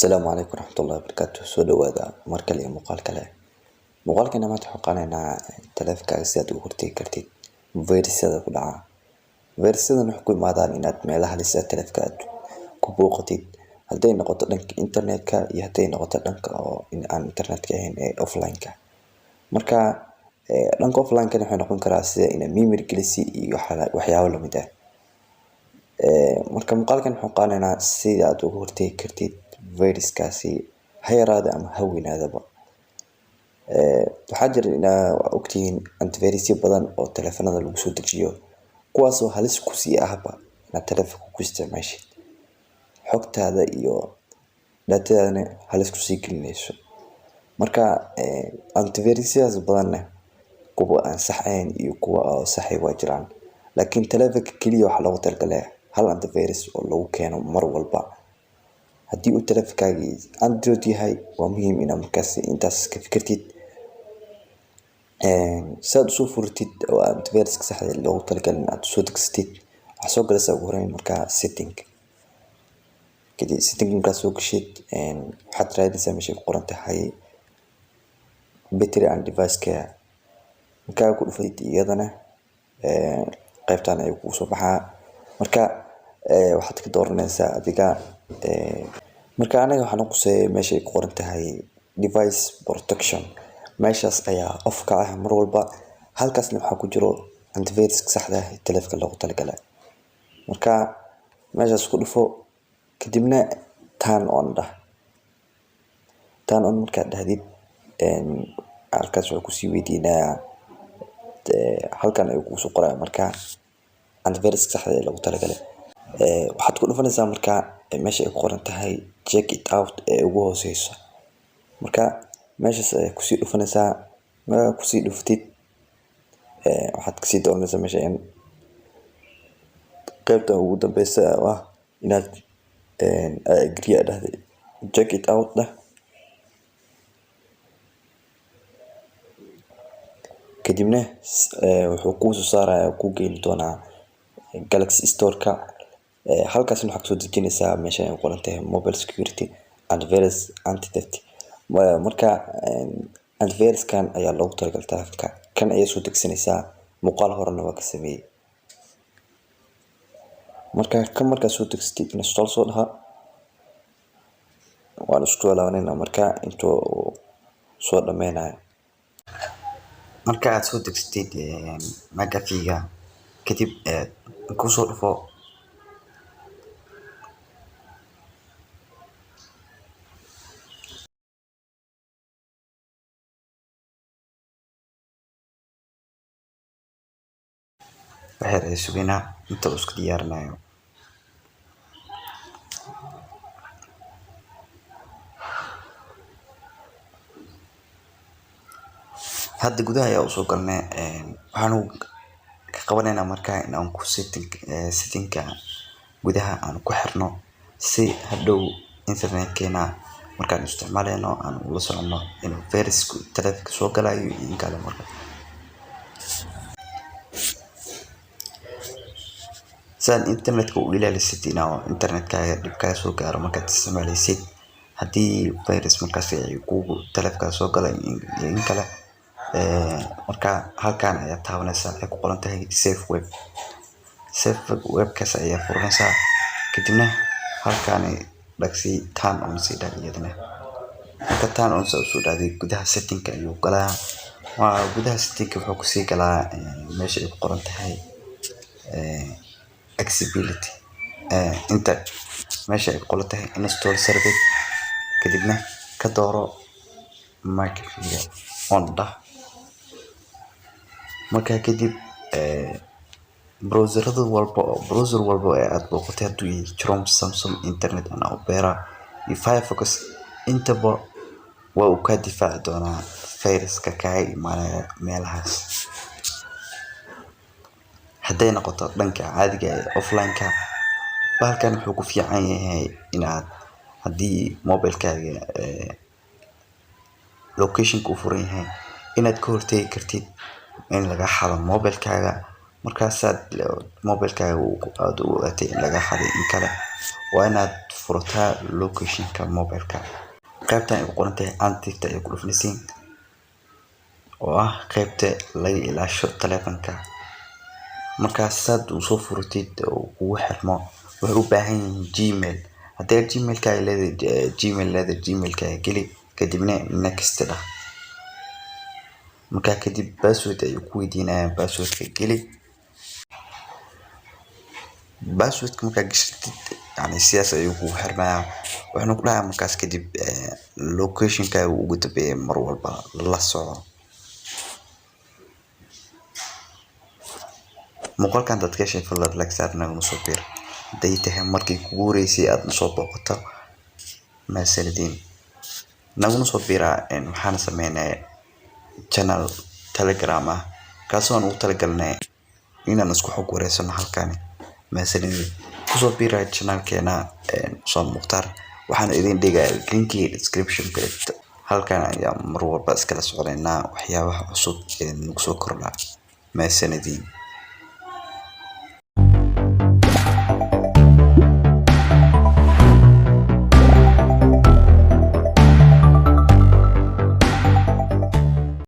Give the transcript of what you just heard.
Asalaamu calaykum waraxmatullahi wabarakaatu. Soo dhawaada mar kale iyo muuqaal kale. Muuqaalkana maanta waxaan qaadanaynaa taleefankaaga si aad uga hortagi kartid fayrasyada ku dhaca. Fayrasyadan waxay ku imaadaan inaad meelaha halis ah taleefanka aad ku booqatid, hadday noqoto dhanka internetka iyo hadday noqoto dhanka oo in aan internetka ahayn ee offline-ka. Marka dhanka offline-ka waxay noqon karaa sida inaad memory gelisi iyo waxyaabo lamid ah. Marka muuqaalkan waxaan qaadanaynaa sida aad uga hortagi kartid fayraskaasi, ha yaraado ama ha weynaadaba. Waxaa jira inaa ogtihiin antivirusyo badan oo taleefanada lagu soo dejiyo, kuwaasoo halis kusii ahba inaad taleefanka ku isticmaashid, xogtaada iyo datadaadana halis kusii gelinayso. Marka antivirusyadaas badanna kuwa aan sax ahayn iyo kuwa oo sax ah waa jiraan, laakiin taleefanka kaliya waxaa loogu talagalay hal antivirus oo lagu keeno mar walba. Haddii uu taleefankaaga Android yahay, waa muhiim inaad markaas intaas ka fikirtid si aad usoo furatid oo antiviruska saxda ah loogu talagalay aad usoo degsatid. Waxaa soo galaysaa ugu horeyn markaa setting. Kadib setting markaad soo gashid, waxaad raadinaysaa meesha ay ku qoran tahay battery and device care. Markaa ku dhufatid iyadana, qaybtan ayuu kugu soo baxaa. Marka waxaad ka dooranaysaa adiga. Marka anaga waxaan quseeya meesha ay ku qoran tahay device protection. Meeshaas ayaa off ka ah mar walba, halkaasna waxaa ku jiro antiviruska saxda ah ee taleefanka loogu talagalay. Marka meeshaas ku dhufo, kadibna turn on dhah. Turn on markaad dhahdid, halkaas wuxuu kusii weydiinayaa, halkan ayuu kugu soo qorayaa marka antiviruska saxda ah ee loogu talagalay. Waxaad ku dhufanaysaa marka meesha ay ku qoran tahay check it out ee ugu hooseyso. Marka meeshas ayaa kusii dhufanaysaa. Markaa kusii dhufatid, waxaad kasii dooranaysaa meesha in qaybta ugu dambeysa oo ah inaad agree aad dhahday. Check it out dhah. Kadibna wuxuu kuu soo saarayaa, kuu geyn doonaa Galaxy Store-ka. Halkaasna waxaad kasoo dejinaysaa meesha ay ku qoran tahay mobile security antivirus anti theft. Marka antiviruskan ayaa loogu talagalay taleefanka, kan ayaa soo degsanaysaa. Muuqaal horena waa ka sameeyey. Marka kan markaad soo degsatid, install soo dhaha. Waan isku soo laabanayna marka intuu soo dhameynayo. Marka aad soo degsatid McAfee-ga, kadib kusoo dhufo. Waxyar ayaan sugeynaa inta uu isku diyaarinayo. Hadda gudaha ayaa usoo galnay. Waxaanu ka qabanaynaa markaa in aan ku settingka gudaha aan ku xirno, si hadhow internetkeena markaan isticmaaleyno aan ula socono inuu virusku taleefanka soo galayo iyo in kale. Marka saan internetka u ilaalisid inaa internetkaaga dhib kaa soo gaaro markaad isticmaaleysid, haddii virus markaas kugu taleefankaa soo galay iyo in kale, marka halkan ayaa taabanaysaa ay ku qoran tahay safe web. Safe webkaas ayaa furanaysaa, kadibna halkan dhagsi turn on sii dhah iyadana. Marka turn on saa usoo dhahday, gudaha settingka ayuu galaa. Waa gudaha settingka wuxuu kusii galaa meesha ay ku qoran tahay accessibility, inta meesha ay ku qoran tahay install service. Kadibna ka dooro McAfee, on dhah. Markaa kadib browserada walba, browser walba ee aad booqatay, hadduu yahay Chrome, Samsung Internet and Opera iyo Firefox, intaba waa uu kaa difaaci doonaa fayraska kaaga imaanaya meelahaas. Hadday noqoto dhanka caadiga ee offline-ka, bahalkan wuxuu ku fiican yahay inaad haddii mobilkaaga locationka uu furan yahay, inaad ka hortagi kartid in laga xado mobilkaaga. Markaasaad mobilkaaga aad u ogaatay in laga xaday in kale, waa inaad furataa locationka mobilka. Qaybtan ay ku qoran tahay anti-theft ayay ku dhufanaysiin, oo ah qaybta laga ilaasho taleefanka. Markaas saad u soo furatid oo kugu xirmo, waxay u baahan yihiin Gmail. Haddii aad Gmailkaaga leedahay, Gmail leedahay, Gmailkaaga geli, kadibna next dhah. Markaa kadib password ayuu ku weydiinayaa, passwordka geli. Passwordka markaa gashatid, yani sidaas ayuu kugu xirmayaa. Wuxuuna ku dhahayaa markaas kadib locationkaaga ugu dambeeya mar walba la soco. Muuqaalkan dad ka heshay, fadlan like saar, naguna soo biir hadday tahay markii kugu horeysay aad nasoo booqato. Mahadsanidin, naguna soo biiraa. Waxaana sameynay channel Telegram ah, kaasoo aan ugu talagalnay inaan isku xog wareysano halkani. Mahadsanidin, kusoo biira channelkeena Usama Mukhtaar. Waxaan idin dhigayaa linkiga descriptionka. Halkan ayaa mar walba iskala socdaynaa waxyaabaha cusub ee nagu soo kordha. Mahadsanidin.